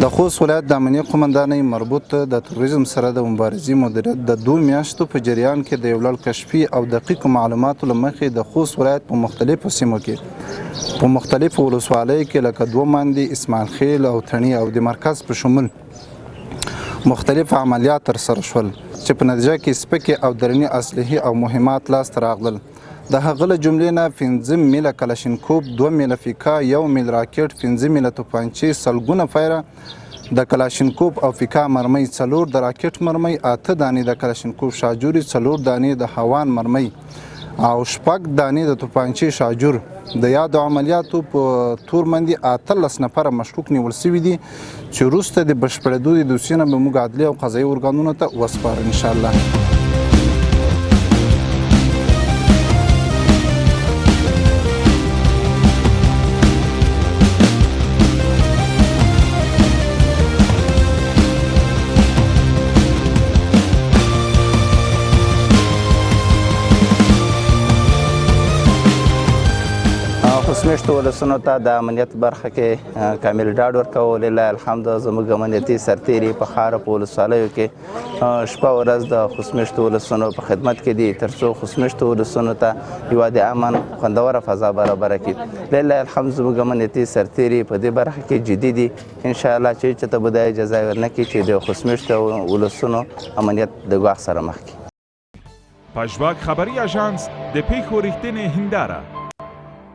د خوست ولایت د امنیه قومندانۍ مربوط د تروریزم سره د مبارزې مدیریت د 2 میاشتو په جریان کې د یو لړ کشفي او دقیقو معلوماتو له مخې د خوست ولایت په مختلفو سیمو کې په مختلفو ولسوالیو کې لکه دوه مندې، اسماعیل خیل او تڼي او د مرکز په شمول مختلف عملیات ترسره شول چې په نتیجه کې سپکې او درنې اسلحې او مهمات لاسته راغلل. د هغه له جملې نه 5 میله کلاشینکوف، 2 میله فیکا، 1 میل راکټ، 5 میله توپانچې، سلګونه فایره د کلاشینکوف او فیکا مرمۍ، 4 د راکټ مرمۍ، 8 دانې د کلاشینکوف شاجوري، 4 دانې د هاوان مرمۍ او 6 دانې د توپانچې شاجور. د یادو عملیاتو په تور باندې 18 نفره مشکوک نیول شوي دي چې وروسته د بشپړېدو د دوسیې نه به موږ عدلي او قضایي ارګانونو ته وسپارو انشاءالله. خوست ولسونو ته د امنیت برخه کې کامل ډاډ ورکوو. لله الحمد زموږ امنیتي سرتیري په ښار په ولسوالیو کې شپه ورځ د خوست مېشتو ولسونو په خدمت کې دي ترڅو خوست مېشتو ولسونو ته یوه د امن خوندوره فضا برابره کړي. لله الحمد زموږ امنیتي سرتیري په دې برخه کې جدي دي. انشاءالله چې هېچا ته به دا اجازه ورنه کړي چې د خوست مېشتو ولسونو امنیت د ګواښ سره مخ کړي. پژواک خبري اژانس د پېښو رښتینې هنداره.